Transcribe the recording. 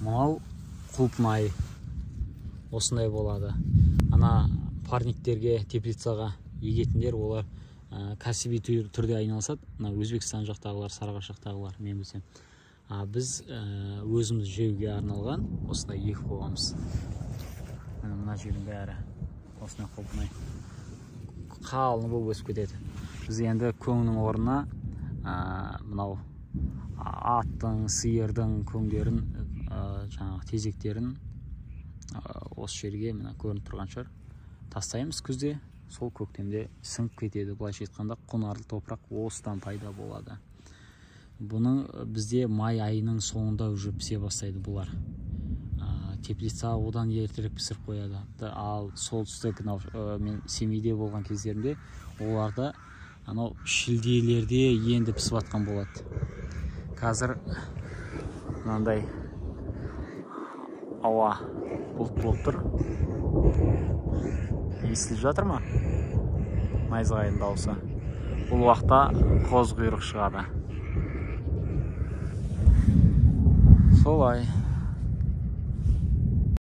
Мынау құлпынай осындай болады. Ана парниктерге, теплицаға егетіндер, олар кәсіби түрде айналысады. Мына Өзбекстан жақтағылар, Сарыағаш жақтағылар, мен білсем. Біз өзіміз жеуге арналған осындай егіп қойғанбыз. Міне мына жердің бәрі осындай құлпынай қалың болып өсіп кетеді. Біз енді көңнің орнына мынау аттың, сиырдың көңдерін, жаңағы тезектерін осы жерге, мына көрініп тұрған шығар, тастаймыз күзде, сол көктемде сіңіп кетеді. Былайша айтқанда, құнарлы топырақ осыдан пайда болады. Бұның бізде май айының соңында уже пісе бастайды бұлар. Теплица одан ертерек пісіріп қояды. Ал солтүстік, мынау мен Семейде болған кездерімде, оларда анау шілделерде енді пісіп жатқан болады. Қазір мынандай ауа бұлт болып тұр. Естіліп жатыр ма найзағайдың дауысы? Бұл уақытта қоз құйрық шығады. Солай.